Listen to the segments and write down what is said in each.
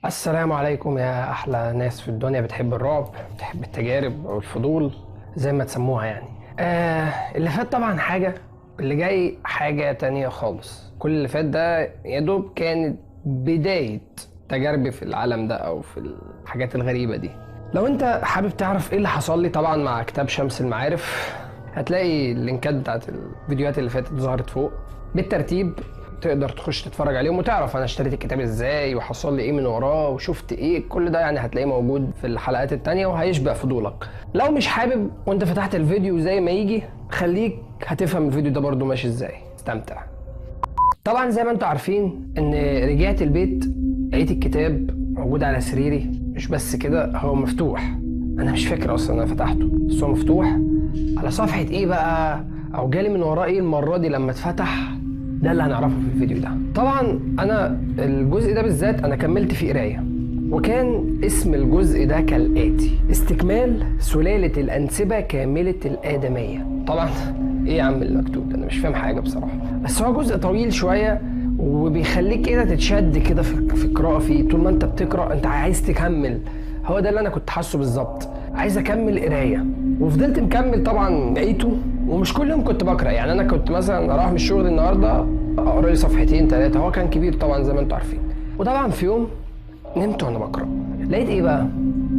السلام عليكم يا احلى ناس في الدنيا بتحب الرعب، بتحب التجارب او الفضول زي ما تسموها يعني. اللي فات طبعا حاجة، اللي جاي حاجة تانية خالص. كل اللي فات ده يا دوب كانت بداية تجاربي في العالم ده او في الحاجات الغريبة دي. لو انت حابب تعرف ايه اللي حصل لي طبعا مع كتاب شمس المعارف، هتلاقي اللينكات بتاعت الفيديوهات اللي فاتت ظهرت فوق بالترتيب، تقدر تخش تتفرج عليهم وتعرف انا اشتريت الكتاب ازاي وحصل لي ايه من وراه وشفت ايه. كل ده يعني هتلاقيه موجود في الحلقات التانية وهيشبع فضولك. لو مش حابب وانت فتحت الفيديو زي ما يجي، خليك هتفهم الفيديو ده برضو ماشي ازاي. استمتع. طبعا زي ما انتوا عارفين ان رجعت البيت لقيت الكتاب موجود على سريري. مش بس كده، هو مفتوح. انا مش فاكر اصلا انا فتحته، بس هو مفتوح على صفحة ايه بقى او جالي من وراه ايه المرة دي لما اتفتح، ده اللي هنعرفه في الفيديو ده. طبعا انا الجزء ده بالذات انا كملت فيه قرايه، وكان اسم الجزء ده كالاتي: استكمال سلالة الانسبه كاملة الادمية. طبعا ايه يا عم المكتوب ده، انا مش فاهم حاجة بصراحة، بس هو جزء طويل شوية وبيخليك كده تتشد كده في القراءة فيه. طول ما انت بتقرا انت عايز تكمل. هو ده اللي انا كنت حاسه بالظبط، عايز اكمل قرايه، وفضلت مكمل طبعا بقيته. ومش كل يوم كنت بقرا، يعني انا كنت مثلا اروح من الشغل النهارده اقرا لي صفحتين ثلاثة، هو كان كبير طبعا زي ما انتم عارفين. وطبعا في يوم نمت وانا بقرا، لقيت ايه بقى؟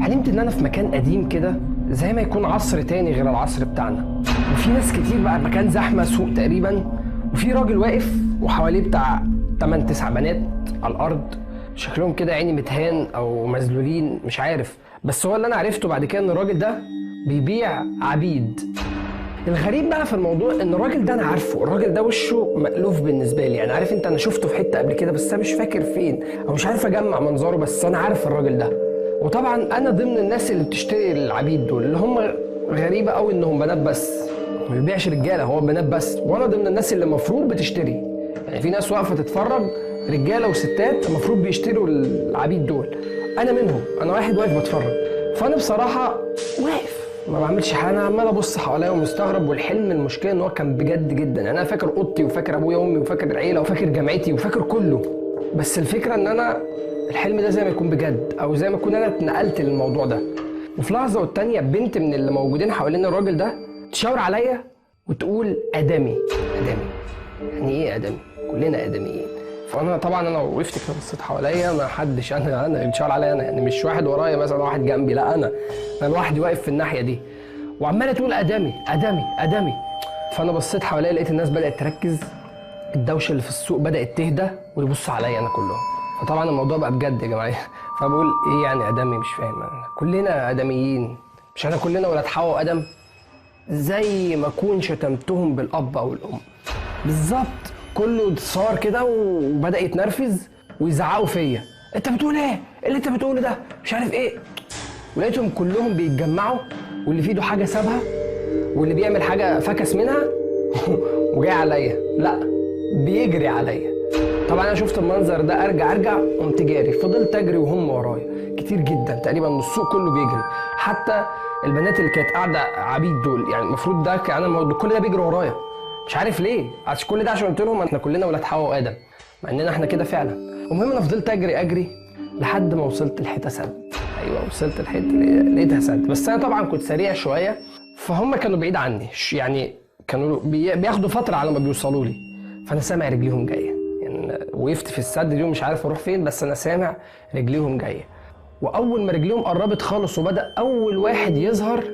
حلمت ان انا في مكان قديم كده، زي ما يكون عصر تاني غير العصر بتاعنا، وفي ناس كتير بقى، مكان زحمة، سوق تقريبا، وفي راجل واقف وحواليه بتاع 8 9 بنات على الارض، شكلهم كده عيني متهان او مذلولين مش عارف. بس هو اللي انا عرفته بعد كده ان الراجل ده بيبيع عبيد. الغريب بقى في الموضوع ان الراجل ده انا عارفه، الراجل ده وشه مألوف بالنسبة لي، يعني عارف انت انا شفته في حتة قبل كده بس انا مش فاكر فين او مش عارف اجمع منظره، بس انا عارف الراجل ده. وطبعا انا ضمن الناس اللي بتشتري العبيد دول، اللي هم غريبة قوي انهم بنات بس، ما بيبيعش رجاله، هو بنات بس، وانا ضمن الناس اللي المفروض بتشتري. يعني في ناس واقفة تتفرج، رجاله وستات المفروض بيشتروا العبيد دول، انا منهم، انا واحد واقف بتفرج. فانا بصراحة واقف ما بعملش حاجة، انا عمال ابص حواليا ومستغرب. والحلم المشكلة ان هو كان بجد جدا، يعني انا فاكر اوضتي وفاكر ابويا وامي وفاكر العيلة وفاكر جامعتي وفاكر كله، بس الفكرة ان انا الحلم ده زي ما يكون بجد، او زي ما اكون انا اتنقلت للموضوع ده. وفي لحظة والتانية بنت من اللي موجودين حوالين الراجل ده تشاور عليا وتقول ادمي. ادمي يعني ايه ادمي؟ كلنا ادميين. فانا طبعا انا وقفت كده بصيت حواليا، ما حدش، انا بتشاور عليا انا، يعني مش واحد ورايا مثلا واحد جنبي، لا انا لوحدي واقف في الناحية دي، وعماله تقول ادمي ادمي ادمي. فانا بصيت حواليا لقيت الناس بدات تركز، الدوشة اللي في السوق بدات تهدى ويبصوا عليا انا كلهم. فطبعا الموضوع بقى بجد يا جماعة. فبقول ايه يعني ادمي؟ مش فاهم، أنا كلنا ادميين، مش احنا كلنا ولاد حواء وادم؟ زي ما اكون شتمتهم بالاب او الام بالظبط. كله اتصار كده وبدا يتنرفز ويزعقوا فيا، انت بتقول ايه؟ ايه اللي انت بتقوله ده؟ مش عارف ايه. ولقيتهم كلهم بيتجمعوا، واللي في ايده حاجة سابها، واللي بيعمل حاجة فكس منها وجاي عليا، لا بيجري عليا. طبعا انا شفت المنظر ده، ارجع قمت جاري، فضلت اجري وهم ورايا كتير جدا، تقريبا السوق كله بيجري، حتى البنات اللي كانت قاعدة عبيد دول، يعني المفروض ده انا كل ده بيجري ورايا مش عارف ليه، عشان كل ده عشان قلت لهم احنا كلنا ولاد حواء وادم، مع اننا احنا كده فعلا. المهم انا فضلت اجري لحد ما وصلت لحته سد. ايوه وصلت لحته لقيتها سد، بس انا طبعا كنت سريع شوية، فهم كانوا بعيد عني، يعني كانوا بياخدوا فترة على ما بيوصلوا لي. فانا سامع رجليهم جاية، يعني وقفت في السد دي ومش عارف اروح فين، بس انا سامع رجليهم جاية. واول ما رجليهم قربت خالص وبدا اول واحد يظهر،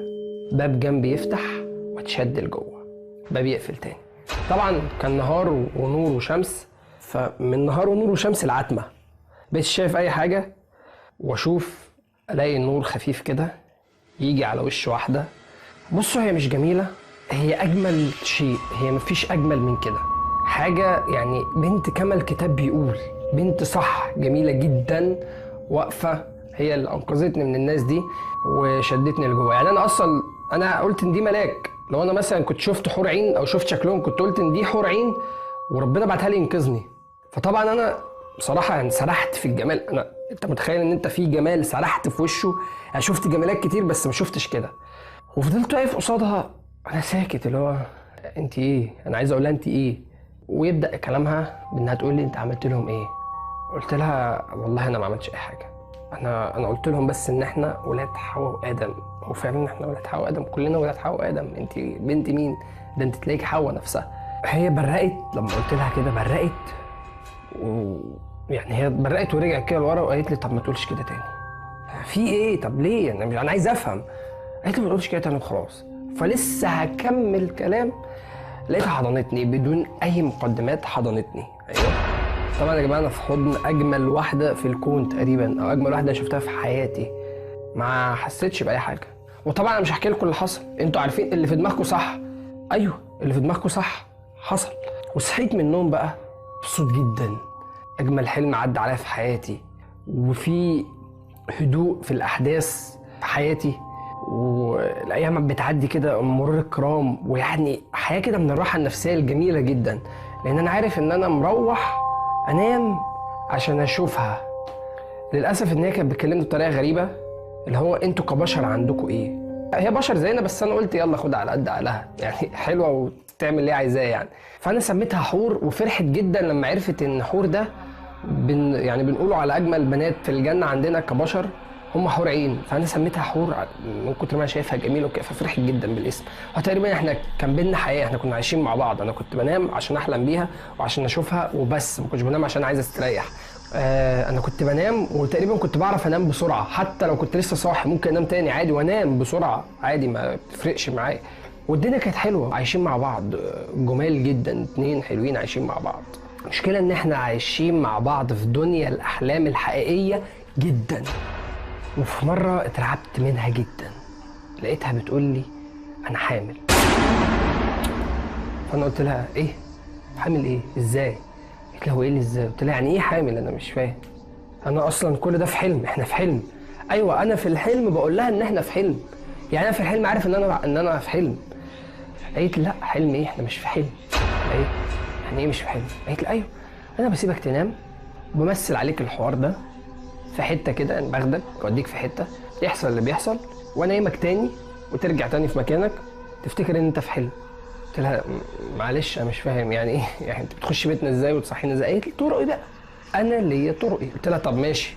باب جنبي يفتح واتشد لجوه، باب يقفل تاني. طبعا كان نهار ونور وشمس، فمن نهار ونور وشمس العتمة بقيت شايف اي حاجة، واشوف الاقي نور خفيف كده يجي على وش واحدة. بصوا هي مش جميلة، هي اجمل شيء، هي مفيش اجمل من كده حاجة، يعني بنت كما الكتاب بيقول، بنت صح جميلة جدا، واقفة، هي اللي انقذتني من الناس دي وشدتني لجوه. يعني انا اصلا انا قلت ان دي ملاك، لو انا مثلا كنت شفت حور عين او شفت شكلهم كنت قلت ان دي حور عين وربنا بعتها لي ينقذني. فطبعا انا بصراحة يعني سرحت في الجمال، انا انت متخيل ان انت في جمال سرحت في وشه؟ انا شفت جمالات كتير بس ما شفتش كده. وفضلت واقف قصادها انا ساكت، اللي هو انت ايه؟ انا عايز اقول لها انت ايه؟ ويبدا كلامها بانها تقول لي انت عملت لهم ايه؟ قلت لها والله انا ما عملتش اي حاجة. انا قلت لهم بس ان احنا ولاد حواء وادم، وفعلا احنا ولاد حواء وادم، كلنا ولاد حواء وادم. انت بنت مين؟ ده انت تلاقيك حواء نفسها. هي برقت لما قلت لها كده، برقت يعني هي برقت ورجعت كده لورا وقالت لي طب ما تقولش كده تاني. في ايه؟ طب ليه؟ انا عايز افهم. قالت لي ما تقولش كده تاني وخلاص. فلسه هكمل كلام لقيتها حضنتني بدون اي مقدمات، حضنتني. ايوه طبعا يا جماعة انا في حضن اجمل واحدة في الكون تقريبا، او اجمل واحدة شفتها في حياتي. ما حسيتش باي حاجة. وطبعا انا مش هحكي لكم اللي حصل، انتوا عارفين اللي في دماغكم صح. ايوه اللي في دماغكم صح، حصل. وصحيت من النوم بقى مبسوط جدا، اجمل حلم عدى عليا في حياتي، وفي هدوء في الاحداث في حياتي، والايام بتعدي كده مرور الكرام، ويعني حياة كده من الراحة النفسية الجميلة جدا، لان انا عارف ان انا مروح انام عشان اشوفها. للاسف ان هي كانت بتكلمني بطريقة غريبة، اللي هو انتوا كبشر عندكم ايه؟ هي بشر زينا، بس انا قلت يلا خدها على قد عقلها، يعني حلوة وتعمل اللي عايزاه يعني. فانا سميتها حور، وفرحت جدا لما عرفت ان حور ده يعني بنقوله على اجمل بنات في الجنة عندنا كبشر، هم حور عين. فانا سميتها حور من كتر ما انا شايفها جميلة وكده، ففرحت جدا بالاسم. وتقريبا احنا كان بينا حياة، احنا كنا عايشين مع بعض. انا كنت بنام عشان احلم بيها وعشان اشوفها وبس، ما كنتش بنام عشان عايز استريح. انا كنت بنام وتقريبا كنت بعرف انام بسرعة، حتى لو كنت لسه صاحي ممكن انام تاني عادي وانام بسرعة عادي، ما بتفرقش معايا. والدنيا كانت حلوة، عايشين مع بعض جمال جدا، اتنين حلوين عايشين مع بعض. المشكلة ان احنا عايشين مع بعض في دنيا الاحلام الحقيقية جدا. وفي مرة اترعبت منها جدا، لقيتها بتقول لي انا حامل. فانا قلت لها ايه؟ حامل ايه؟ ازاي؟ قالت لي هو ايه اللي ازاي؟ قلت لها يعني ايه حامل؟ انا مش فاهم، انا اصلا كل ده في حلم، احنا في حلم. ايوه انا في الحلم بقول لها ان احنا في حلم، يعني انا في الحلم عارف ان انا في حلم. قالت لي لا حلم ايه؟ احنا مش في حلم. ايه؟ يعني ايه مش في حلم؟ قالت لي ايوه انا بسيبك تنام وبمثل عليك الحوار ده في حتة كده، انا باخدك اوديك في حتة يحصل اللي بيحصل، وانا ايمك تاني وترجع تاني في مكانك تفتكر ان انت في حلم. قلت لها معلش انا مش فاهم يعني ايه، يعني انت بتخش بيتنا ازاي وتصحينا ازاي؟ قالت لي طرقي بقى، انا ليا طرقي. قلت لها طب ماشي.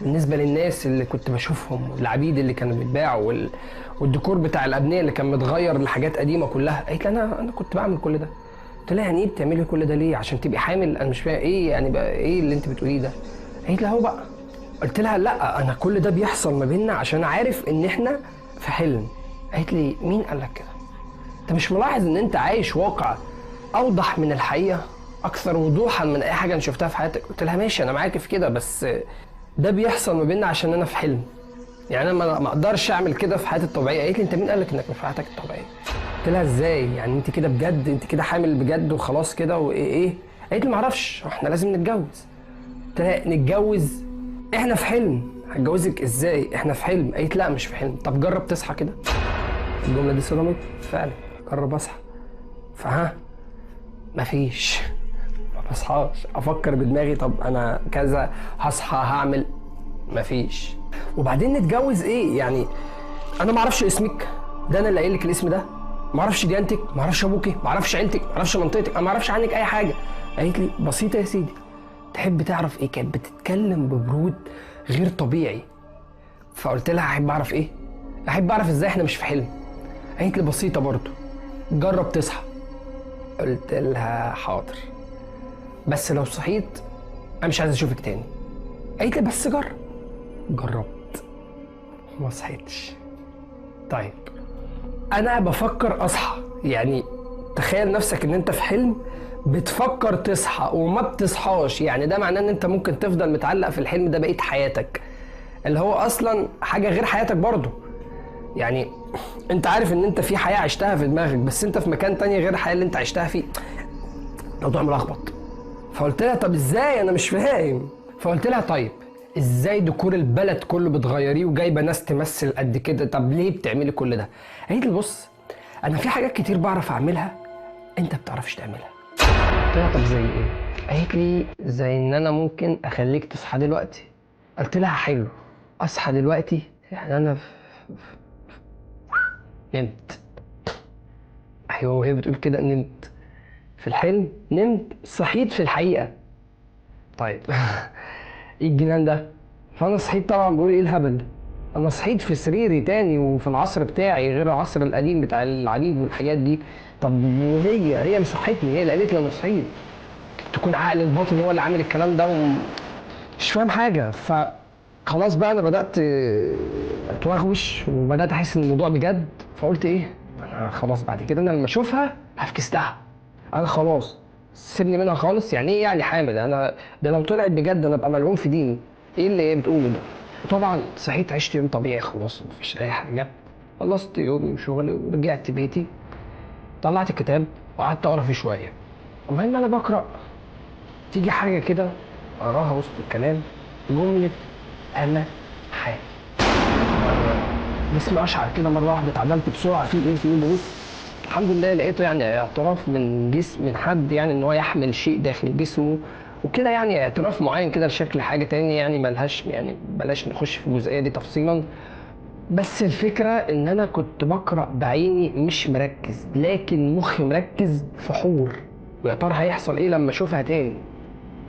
بالنسبة للناس اللي كنت بشوفهم والعبيد اللي كانوا بيتباعوا والديكور بتاع الابنية اللي كان متغير لحاجات قديمة كلها، قالت لي انا كنت بعمل كل ده. قلت لها يعني ايه بتعملي كل ده ليه؟ عشان تبقي حامل؟ انا مش فاهم ايه يعني بقى ايه اللي انت بتقوليه ده؟ قالت لي اهو بقى. قلت لها لا انا كل ده بيحصل ما بيننا عشان عارف ان احنا في حلم. قالت لي مين قال لك كده؟ انت مش ملاحظ ان انت عايش واقع اوضح من الحقيقة، اكثر وضوحا من اي حاجة انا شفتها في حياتك؟ قلت لها ماشي انا معاك في كده، بس ده بيحصل ما بيننا عشان انا في حلم، يعني انا ما اقدرش اعمل كده في حياتي الطبيعية. قالت لي انت مين قال لك انك مش في حياتك الطبيعية؟ قلت لها ازاي يعني انت كده بجد، انت كده حامل بجد وخلاص كده وايه ايه؟ قالت لي ما اعرفش، احنا لازم نتجوز. قلت لها نتجوز؟ احنا في حلم، هتجوزك ازاي؟ احنا في حلم. قالت لا مش في حلم، طب جرب تصحى كده. الجملة دي صدمت فعلا، جرب اصحى. فها مفيش، ما بصحاش، افكر بدماغي طب انا كذا هصحى هعمل، مفيش. وبعدين نتجوز ايه يعني؟ انا ما اعرفش اسمك ده، انا اللي قايل لك الاسم ده، ما اعرفش ديانتك، ما اعرفش ابوكي، ما اعرفش عيلتك، ما اعرفش منطقتك، انا ما اعرفش عنك اي حاجة. قالت لي بسيطة يا سيدي، تحب تعرف ايه؟ كانت بتتكلم ببرود غير طبيعي. فقلت لها احب اعرف ايه؟ احب اعرف ازاي احنا مش في حلم. قالت لي بسيطة برضه، جرب تصحى. قلت لها حاضر، بس لو صحيت انا مش عايز اشوفك تاني. قالت لي بس جرب. جربت ما صحيتش. طيب انا بفكر اصحى، يعني تخيل نفسك ان انت في حلم بتفكر تصحى وما بتصحاش، يعني ده معناه ان انت ممكن تفضل متعلق في الحلم ده بقية حياتك، اللي هو اصلا حاجة غير حياتك برضه. يعني انت عارف ان انت في حياة عشتها في دماغك، بس انت في مكان تاني غير الحياة اللي انت عشتها فيه. الموضوع ملخبط. فقلت لها طب ازاي؟ انا مش فاهم. فقلت لها طيب ازاي ديكور البلد كله بتغيريه وجايبه ناس تمثل قد كده، طب ليه بتعملي كل ده؟ قالت لي بص انا في حاجات كتير بعرف اعملها انت ما بتعرفش تعملها. قلت لها طب زي ايه؟ قالت لي زي ان انا ممكن اخليك تصحى دلوقتي. قلت لها حلو، اصحى دلوقتي؟ يعني انا نمت. ايوه وهي بتقول كده نمت في الحلم، نمت صحيت في الحقيقة. طيب ايه الجنان ده؟ فانا صحيت طبعا بقول ايه الهبل ده؟ انا صحيت في سريري تاني وفي العصر بتاعي غير العصر القديم بتاع العجيب والحاجات دي. طب هي مصحتني، هي اللي قالت لي انا صحيت. تكون عقل الباطن هو اللي عامل الكلام ده ومش فاهم حاجة. فخلاص بقى انا بدات اتوغوش وبدات احس ان الموضوع بجد. فقلت ايه، انا خلاص بعد كده انا لما اشوفها هفكس لها، انا خلاص سيبني منها خالص. يعني ايه يعني حامل؟ انا ده لو طلعت بجد انا ابقى ملعون في ديني، ايه اللي هي بتقوله ده؟ طبعا صحيت عشت يوم طبيعي خلاص مفيش اي حاجة، خلصت يومي وشغلي ورجعت بيتي، طلعت الكتاب وقعدت اقرا فيه شوية. المهم انا بقرا تيجي حاجة كده اقراها وسط الكلام، جملة انا حامل. جسمي اشعر كده مرة واحدة، اتعدلت بسرعة، في ايه في ايه؟ ببص الحمد لله لقيته يعني اعتراف من جسم من حد يعني ان هو يحمل شيء داخل جسمه وكده، يعني اعتراف معين كده لشكل حاجة تاني يعني ملهاش، يعني بلاش نخش في الجزئية دي تفصيلا. بس الفكرة ان انا كنت بقرا بعيني مش مركز، لكن مخي مركز في حور ويا ترى هيحصل ايه لما اشوفها تاني،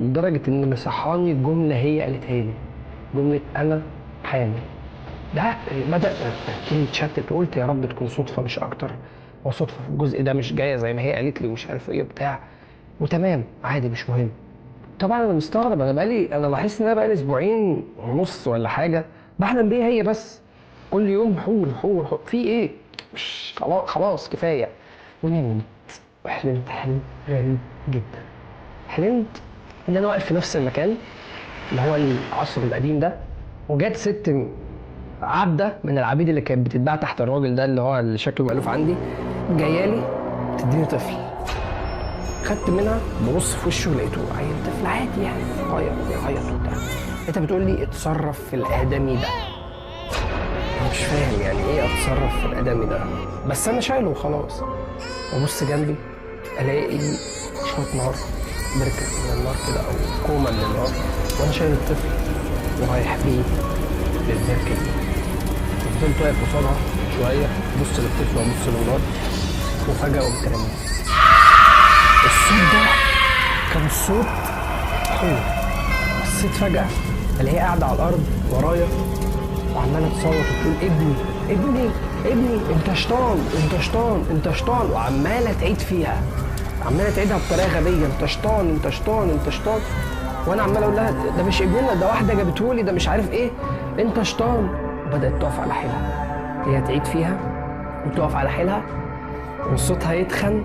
لدرجة ان مصحاني الجملة هي قالتها لي، جملة انا حامل. ده بدا تفكيري يتشتت وقلت يا رب تكون صدفة مش اكتر، وصدفه في الجزء ده مش جاية زي ما هي قالت لي ومش عارف ايه بتاع، وتمام عادي مش مهم. طبعا انا مستغرب، انا لاحظت ان انا بقالي اسبوعين ونص ولا حاجة بحلم بيها هي بس، كل يوم حور حور حور، في ايه؟ مش خلاص كفاية. ونمت وحلمت حلم غريب جدا. حلمت ان انا واقف في نفس المكان اللي هو العصر القديم ده، وجت ست عبده من العبيد اللي كانت بتتباع تحت الراجل ده اللي هو اللي شكله مألوف عندي، جاية لي تديني طفل. خدت منها ببص في وشه لقيته عيل طفل عادي يعني صغير وبيعيط وبتاع. انت بتقول لي اتصرف في الادمي ده، انا مش فاهم يعني ايه اتصرف في الادمي ده، بس انا شايله وخلاص. وابص جنبي الاقي شوية نار، بركة من النار كده او كومة من النار، وانا شايل الطفل ورايح بيه للبركة دي. فضلت واقف قصادها شوية، بص للطفل وابص للنار، وفجاة قمت راميه. الصوت ده كان صوت حور. بصيت فجأة الاقيها قاعدة على الأرض ورايا وعمالة تصوت وتقول ابني ابني ابني، انت شيطان انت شيطان انت شيطان، وعمالة تعيد فيها، عمالة تعيدها بطريقة غبية، انت شيطان انت شيطان انت شيطان. وانا عمال اقول لها ده مش ابننا، ده واحدة جابتهولي، ده مش عارف ايه، انت شيطان. وبدأت تقف على حيلها، هي تعيد فيها وتقف على حيلها وصوتها يتخن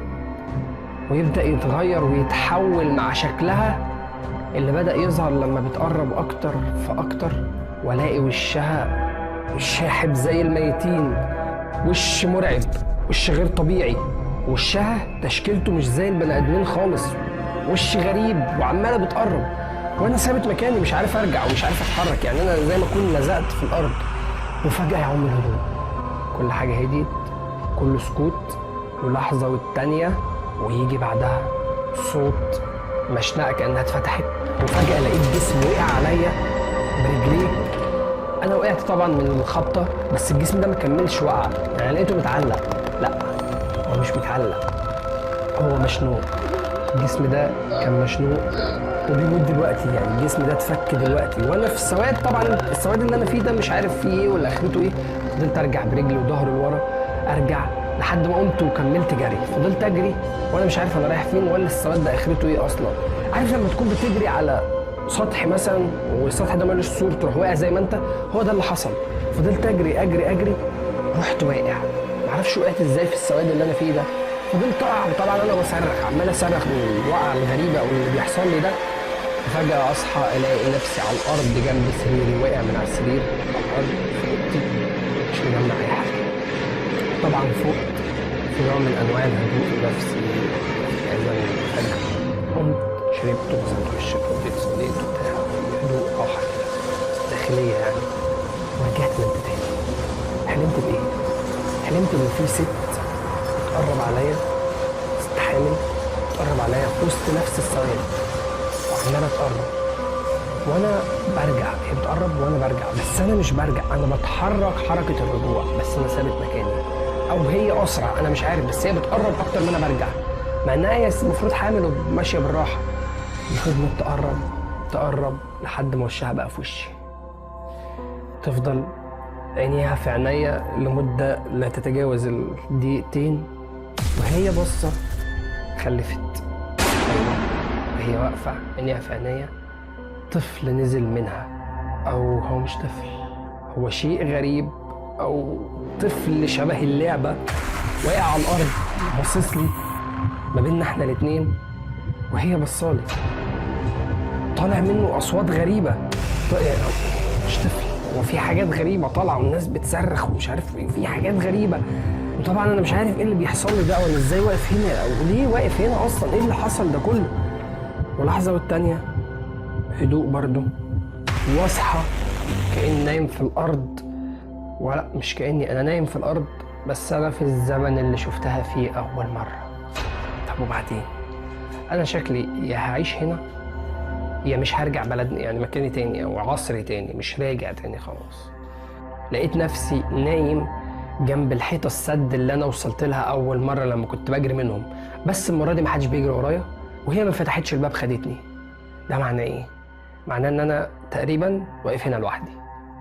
ويبدأ يتغير ويتحول مع شكلها اللي بدأ يظهر لما بتقرب أكتر فأكتر، وألاقي وشها شاحب زي الميتين، وش مرعب، وش غير طبيعي، وشها تشكيلته مش زي البني آدمين خالص، وش غريب، وعمالة بتقرب وأنا ثابت مكاني مش عارف أرجع ومش عارف أتحرك، يعني أنا زي ما أكون لزقت في الأرض. وفجأة يعم الهدوء، كل حاجة هديت، كله سكوت، ولحظة والتانية ويجي بعدها صوت مشنقه كانها اتفتحت، وفجاة لقيت جسم وقع عليا برجليه. انا وقعت طبعا من الخبطه، بس الجسم ده ما كملش وقع، يعني لقيته متعلق. لا هو مش متعلق، هو مشنوق. الجسم ده كان مشنوق وبيموت دلوقتي، يعني الجسم ده اتفك دلوقتي وانا في السواد. طبعا السواد اللي انا فيه ده مش عارف فيه ايه ولا اخرته ايه. فضلت ارجع برجلي وظهري لورا، ارجع لحد ما قمت وكملت جري. فضلت اجري وانا مش عارف انا رايح فين ولا السواد ده اخرته ايه اصلا. عارف لما تكون بتجري على سطح مثلا والسطح ده مالوش سور تروح واقع زي ما انت، هو ده اللي حصل. فضلت اجري اجري اجري، رحت واقع، معرفش وقعت ازاي في السواد اللي انا فيه ده. فضلت اقع، وطبعا انا بصرخ، عمال اصرخ من الوقعة الغريبة او اللي بيحصل لي ده. فجأة اصحى الاقي نفسي على الارض جنب سريري، واقع من على السرير على الارض في اوضتي، مش مجمع اي حاجة. طبعا فقت في نوع من انواع الهدوء النفسي في اذان الفجر. قمت شربت وغسلت وشي واتوضيت وصليت وبتاع، هدوء راحة كده داخلية يعني. ورجعت نمت تاني. حلمت بايه؟ حلمت ان في ست بتقرب عليا، ست حامل بتقرب عليا في وسط نفس السواد، وعماله تقرب وانا برجع، هي بتقرب وانا برجع، بس انا مش برجع، انا بتحرك حركة الرجوع، بس انا ثابت مكاني، او هي اسرع انا مش عارف، بس هي بتقرب اكتر ما انا برجع، مع انها هي المفروض حامل وماشية بالراحة. فضلت تقرب تقرب لحد ما وشها بقى في وشي. تفضل عينيها في عينيا لمدة لا تتجاوز الدقيقتين، وهي باصة خلفت. أيوة، وهي واقفة عينيها في عينيا طفل نزل منها، أو هو مش طفل، هو شيء غريب أو طفل شبه اللعبة واقع على الأرض باصص لي ما بيننا احنا الاتنين، وهي بصالي طالع منه أصوات غريبة. مش طفل، وفي حاجات غريبة طالعة والناس بتصرخ ومش عارف ايه، في حاجات غريبة. وطبعا أنا مش عارف ايه اللي بيحصل لي ده، وأنا ازاي واقف هنا، أو ليه واقف هنا أصلا، ايه اللي حصل ده كله. ولحظة والتانية هدوء برضو، واصحى كأني نايم في الأرض، ولا مش كأني، أنا نايم في الأرض بس أنا في الزمن اللي شفتها فيه أول مرة. طب وبعدين؟ أنا شكلي يا هعيش هنا يا مش هرجع بلدنا، يعني مكاني تاني أو عصري تاني، مش راجع تاني خلاص. لقيت نفسي نايم جنب الحيطة السد اللي أنا وصلت لها أول مرة لما كنت بجري منهم، بس المرة دي محدش بيجري ورايا، وهي ما فتحتش الباب خدتني. ده معناه إيه؟ معناه إن أنا تقريبا واقف هنا لوحدي.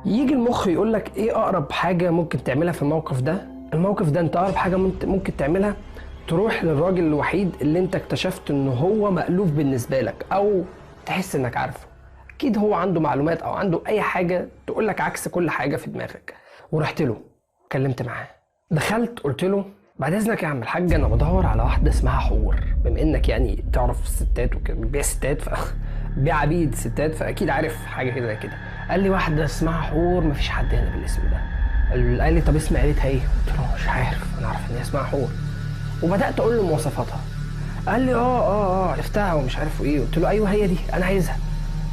يجي المخ يقول لك إيه أقرب حاجة ممكن تعملها في الموقف ده؟ الموقف ده أنت أقرب حاجة ممكن تعملها تروح للراجل الوحيد اللي أنت اكتشفت إن هو مألوف بالنسبة لك أو تحس إنك عارفه، أكيد هو عنده معلومات أو عنده أي حاجة تقول لك عكس كل حاجة في دماغك. ورحت له، اتكلمت معاه، دخلت قلت له بعد إذنك يا عم الحاج أنا بدور على واحدة اسمها حور، بما إنك يعني تعرف الستات وكده، بتبيع ستات بيع عبيد ستات، فأكيد عارف حاجة كده كده. قال لي واحدة اسمها حور، مفيش حد هنا بالاسم ده. قال لي طب اسم عيلتها إيه؟ قلت له مش عارف، أنا عارف إن هي اسمها حور. وبدأت أقول له مواصفاتها. قال لي اه عرفتها ومش عارف ايه. قلت له ايوه هي دي انا عايزها.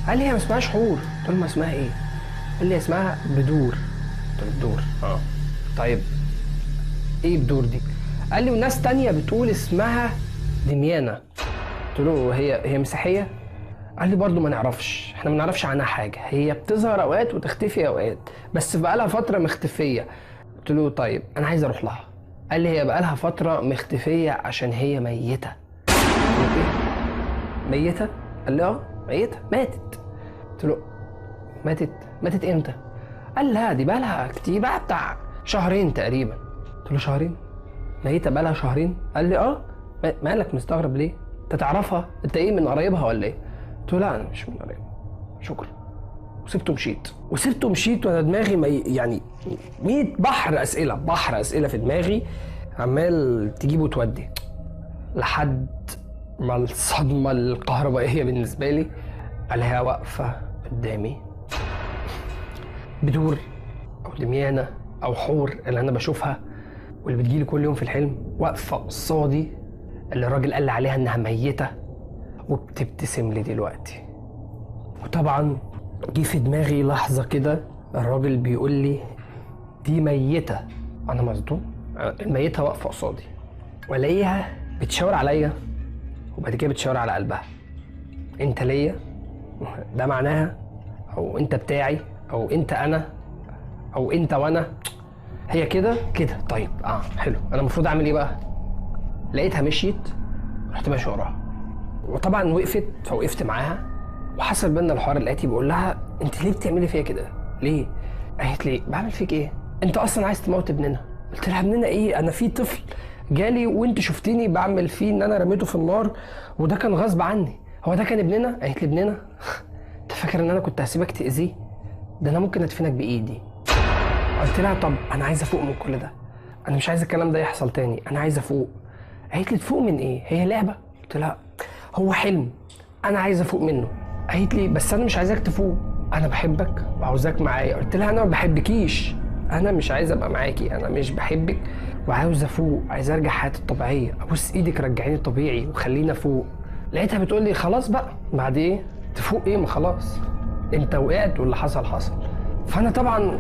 قال لي هي ما اسمهاش حور. قلت له ما اسمها ايه؟ قال لي اسمها بدور. قلت له بدور؟ اه. طيب ايه بدور دي؟ قال لي وناس تانية بتقول اسمها دميانة. قلت له هي مسيحية؟ قال لي برضه ما نعرفش، احنا ما نعرفش عنها حاجة، هي بتظهر اوقات وتختفي اوقات، بس بقالها فترة مختفية. قلت له طيب انا عايز اروح لها. قال لي هي بقالها فترة مختفية عشان هي ميتة. ميتة؟ قال لي اه ميتة، ماتت. قلت له ماتت؟ ماتت امتى؟ قال لا دي بقالها كتير بقى، بتاع شهرين تقريبا. قلت له شهرين؟ ميتة بقالها شهرين؟ قال لي اه. مالك مستغرب ليه؟ انت تعرفها؟ انت ايه من قرايبها ولا ايه؟ قلت له لا انا مش من قرايبها، شكرا. وسبته مشيت، وسبته مشيت وانا دماغي يعني 100 بحر اسئلة، بحر اسئلة في دماغي عمال تجيب وتودي، لحد ما الصدمة الكهربائية بالنسبة لي عليها واقفة قدامي بدور أو دميانة أو حور اللي أنا بشوفها واللي بتجيلي كل يوم في الحلم، واقفة قصادي اللي الراجل قال لي عليها إنها ميتة وبتبتسم لي دلوقتي. وطبعا جه في دماغي لحظة كده الراجل بيقول لي دي ميتة، أنا مصدوم، الميتة واقفة قصادي وألاقيها بتشاور عليا وبعد كده بتشاور على قلبها، انت ليا، ده معناها، او انت بتاعي، او انت انا، او انت وانا، هي كده كده. طيب حلو، انا المفروض اعمل ايه بقى؟ لقيتها مشيت، رحت ماشي وراها، وطبعا وقفت، فوقفت معاها وحصل بينا الحوار الاتي. بقول لها انت ليه بتعملي فيا كده؟ ليه؟ قالت لي بعمل فيك ايه؟ انت اصلا عايز تموت ابننا. قلت لها ابننا ايه؟ انا في طفل جالي وانت شفتني بعمل فيه ان انا رميته في النار وده كان غصب عني، هو ده كان ابننا؟ قالت لي ابننا؟ انت فاكر ان انا كنت هسيبك تاذيه؟ ده انا ممكن ادفنك بايدي. قلت لها طب انا عايز افوق من كل ده، انا مش عايز الكلام ده يحصل تاني، انا عايز افوق. قالت لي تفوق من ايه؟ هي لعبه؟ قلت لها هو حلم، انا عايز افوق منه. قالت لي بس انا مش عايزاك تفوق، انا بحبك وعاوزاك معايا. قلت لها انا ما بحبكيش، انا مش عايز ابقى معاكي، انا مش بحبك وعاوز افوق، عايز ارجع حياتي الطبيعية، ابوس ايدك رجعيني طبيعي وخليني افوق. لقيتها بتقول لي خلاص بقى، بعد ايه تفوق ايه؟ ما خلاص انت وقعت واللي حصل حصل. فانا طبعا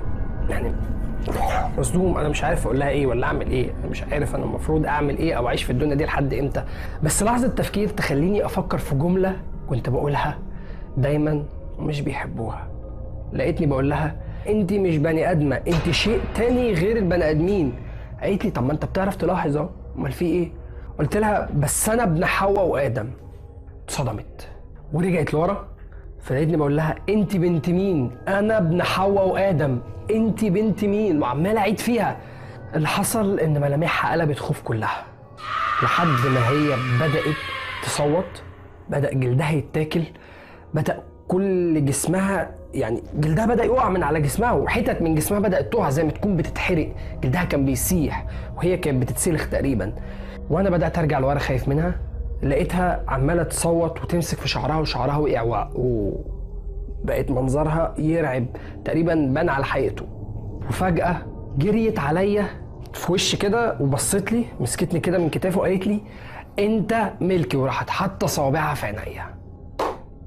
يعني مصدوم، انا مش عارف اقول لها ايه ولا اعمل ايه، انا مش عارف انا المفروض اعمل ايه او اعيش في الدنيا دي لحد امتى. بس لحظة تفكير تخليني افكر في جملة كنت بقولها دايما ومش بيحبوها. لقيتني بقول لها انت مش بني ادمه، انت شيء تاني غير البني ادمين. قالت لي طب ما انت بتعرف تلاحظ اهو، امال في ايه؟ قلت لها بس انا ابن حواء وادم. اتصدمت ورجعت لورا، فلقيتني بقول لها انت بنت مين؟ انا ابن حواء وادم، انت بنت مين؟ وعمال اعيد فيها. اللي حصل ان ملامحها قلبت خوف كلها، لحد ما هي بدات تصوت، بدا جلدها يتاكل، بدا كل جسمها يعني جلدها بدا يقع من على جسمها، وحتت من جسمها بدات تقع زي ما تكون بتتحرق، جلدها كان بيسيح وهي كانت بتتسلخ تقريبا. وانا بدات ارجع لورا خايف منها، لقيتها عماله تصوت وتمسك في شعرها وشعرها وقع وبقت منظرها يرعب، تقريبا بان على حقيقته. وفجاة جريت عليا في وشي كده وبصت لي، مسكتني كده من كتافي وقالت لي انت ملكي، وراحت حاطه صوابعها في عينيا.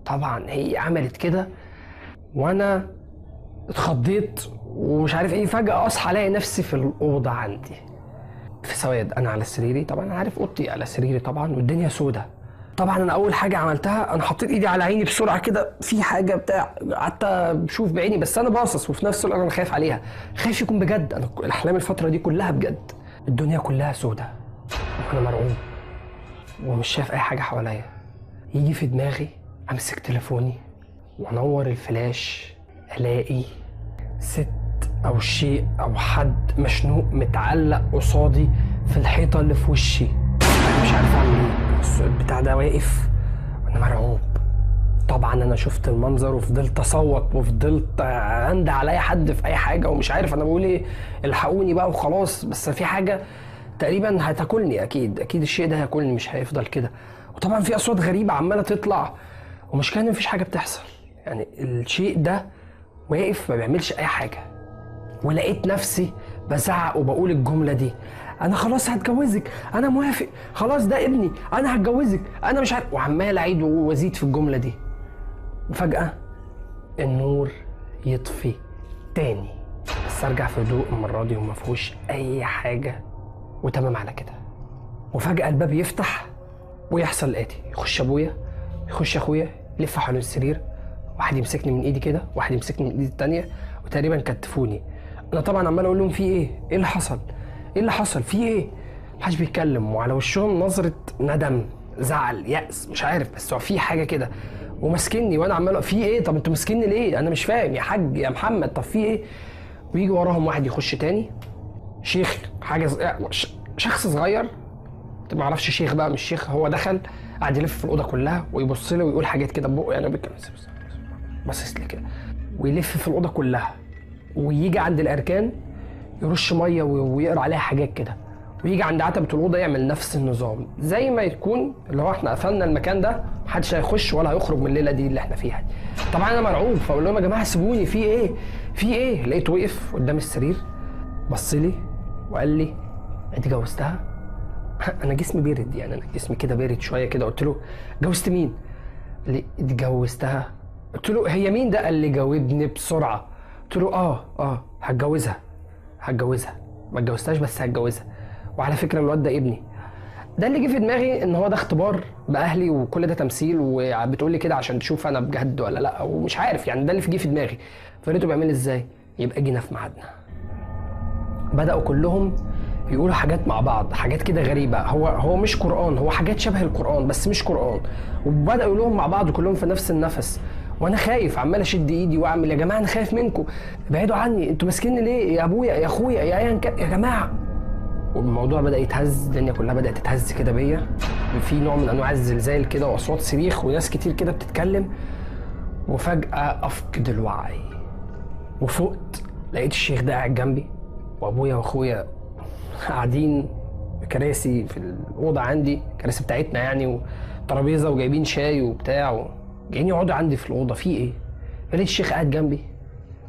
طبعا هي عملت كده وانا اتخضيت ومش عارف ايه. فجاة اصحى الاقي نفسي في الاوضة عندي في سواد، انا على سريري، طبعا انا عارف اوضتي على سريري طبعا، والدنيا سودة. طبعا انا اول حاجة عملتها انا حطيت ايدي على عيني بسرعة كده، في حاجة بتاع، قعدت اشوف بعيني، بس انا باصص وفي نفس الوقت انا خايف عليها، خايف يكون بجد. انا الاحلام الفترة دي كلها بجد، الدنيا كلها سودة وانا مرعوب ومش شايف اي حاجة حواليا. يجي في دماغي امسك تليفوني وانور الفلاش، الاقي ست او شيء او حد مشنوق متعلق قصادي في الحيطة اللي في وشي. انا مش عارف اعمل ايه، البتاع ده واقف وانا مرعوب. طبعا انا شفت المنظر وفضلت اصوت وفضلت عند على اي حد في اي حاجة ومش عارف انا بقول ايه، الحقوني بقى وخلاص، بس في حاجة تقريبا هتاكلني، اكيد اكيد الشيء ده هياكلني، مش هيفضل كده. وطبعا في اصوات غريبة عماله تطلع ومش كان مفيش حاجة بتحصل، يعني الشيء ده واقف ما بيعملش اي حاجة. ولقيت نفسي بزعق وبقول الجملة دي، انا خلاص هتجوزك، انا موافق، خلاص ده ابني، انا هتجوزك، انا مش عارف، وعمال اعيد وازيد في الجملة دي. وفجاة النور يطفي تاني، بس ارجع في هدوء المرة دي وما فيهوش اي حاجة وتمام على كده. وفجاة الباب يفتح ويحصل الاتي، يخش ابويا، يخش اخويا، يلف حوالين السرير، واحد يمسكني من ايدي كده، واحد يمسكني من ايدي التانية، وتقريبا كتفوني. انا طبعا عمال اقول لهم في ايه؟ ايه اللي حصل؟ ايه اللي حصل؟ في ايه؟ محدش بيتكلم، وعلى وشهم نظره ندم، زعل، يأس، مش عارف، بس هو في حاجة كده. وماسكني وانا عمال في ايه؟ طب انتوا ماسكيني ليه؟ انا مش فاهم يا حاج يا محمد، طب في ايه؟ ويجي وراهم واحد يخش تاني، شيخ، حاجة شخص صغير، ما اعرفش شيخ بقى مش شيخ، هو دخل قعد يلف في الاوضة كلها ويبص لي ويقول حاجات كده ببقه، يعني بيتكلم باصص لي كده، ويلف في الاوضة كلها، ويجي عند الاركان يرش مية ويقرا عليها حاجات كده، ويجي عند عتبة الاوضة يعمل نفس النظام، زي ما يكون اللي هو احنا قفلنا المكان ده محدش هيخش ولا هيخرج من الليلة دي اللي احنا فيها دي. طبعا انا مرعوب، فاقول لهم يا جماعة سيبوني، في ايه؟ في ايه؟ لقيته وقف قدام السرير، بص لي وقال لي انت جوزتها؟ انا جسمي بارد، يعني انا جسمي كده بارد شوية كده. قلت له جوزت مين؟ قال لي اتجوزتها. قلت له هي مين ده؟ قال لي جاوبني بسرعة. قلت له اه هتجوزها، هتجوزها، ما اتجوزتهاش بس هتجوزها، وعلى فكرة الواد ده ابني. ده اللي جه في دماغي ان هو ده اختبار باهلي وكل ده تمثيل وبتقول لي كده عشان تشوف انا بجد ولا لا، ومش عارف، يعني ده اللي جه في دماغي. فلقيته بيعمل ازاي؟ يبقى جينا في ميعادنا. بداوا كلهم يقولوا حاجات مع بعض، حاجات كده غريبة، هو مش قران، هو حاجات شبه القران بس مش قران، وبداوا يقولوهم مع بعض كلهم في نفس النفس. وانا خايف، عمال اشد ايدي واعمل يا جماعة انا خايف منكم، ابعدوا عني، انتوا ماسكيني ليه يا ابويا يا اخويا يا ايا كان يا جماعة. والموضوع بدا يتهز، الدنيا كلها بدات تتهز كده بيا، في نوع من انواع الزلزال كده واصوات صريخ وناس كتير كده بتتكلم. وفجاة افقد الوعي وفقت، لقيت الشيخ ده قاعد جنبي وابويا واخويا قاعدين كراسي في الاوضة عندي، كراسي بتاعتنا يعني، وترابيزه وجايبين شاي وبتاع، جايين يقعدوا عندي في الاوضة. في ايه؟ لقيت الشيخ قاعد جنبي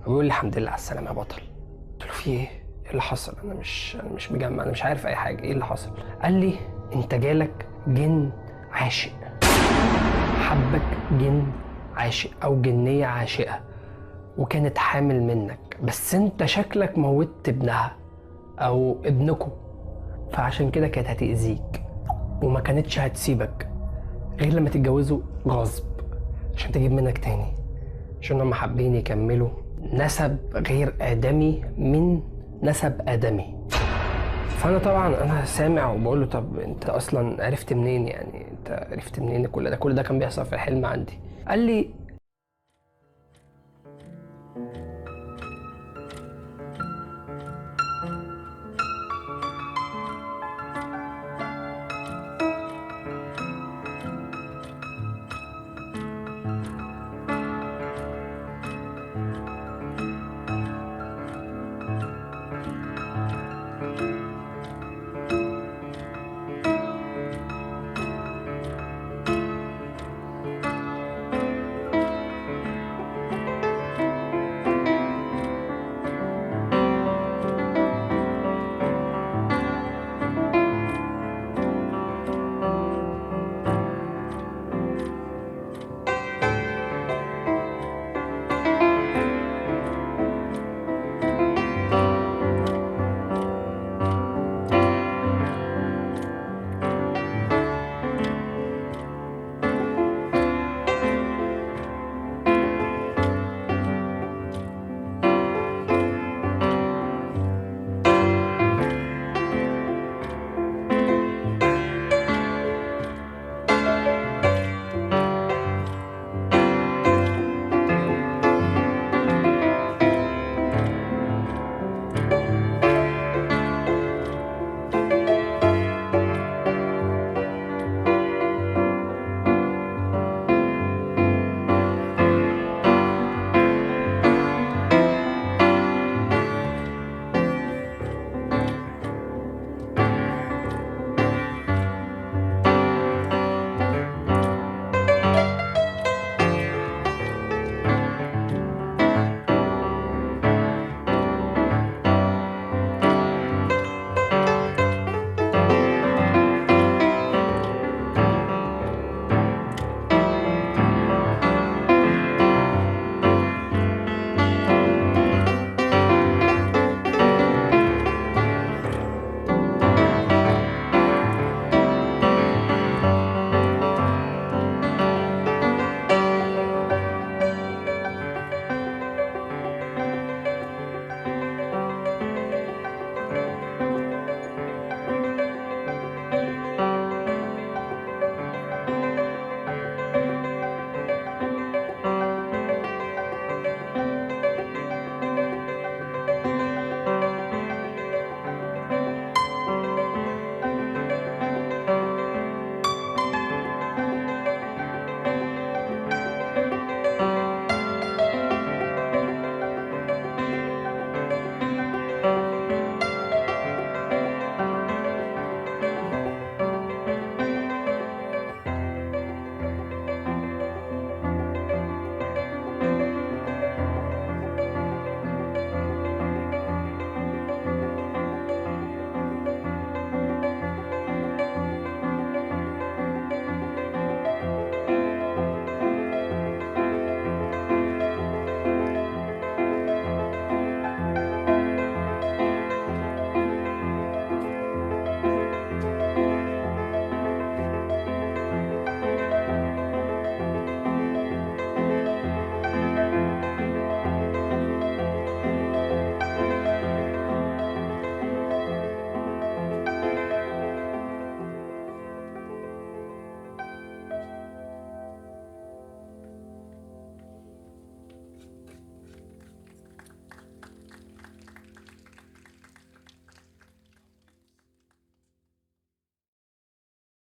وبيقول لي الحمد لله على السلامة يا بطل. قلت له في ايه؟ ايه اللي حصل؟ انا مش مجمع، انا مش عارف اي حاجة، ايه اللي حصل؟ قال لي انت جالك جن عاشق، حبك جن عاشق او جنيه عاشقه، وكانت حامل منك، بس انت شكلك موتت ابنها او ابنكم، فعشان كده كانت هتأذيك وما كانتش هتسيبك غير لما تتجوزوا غصب عشان تجيب منك تاني، عشان هم حابين يكملوا نسب غير آدمي من نسب آدمي. فأنا طبعا أنا سامع وبقول له طب أنت أصلا عرفت منين؟ يعني أنت عرفت منين كل ده؟ كل ده كان بيحصل في الحلم عندي. قال لي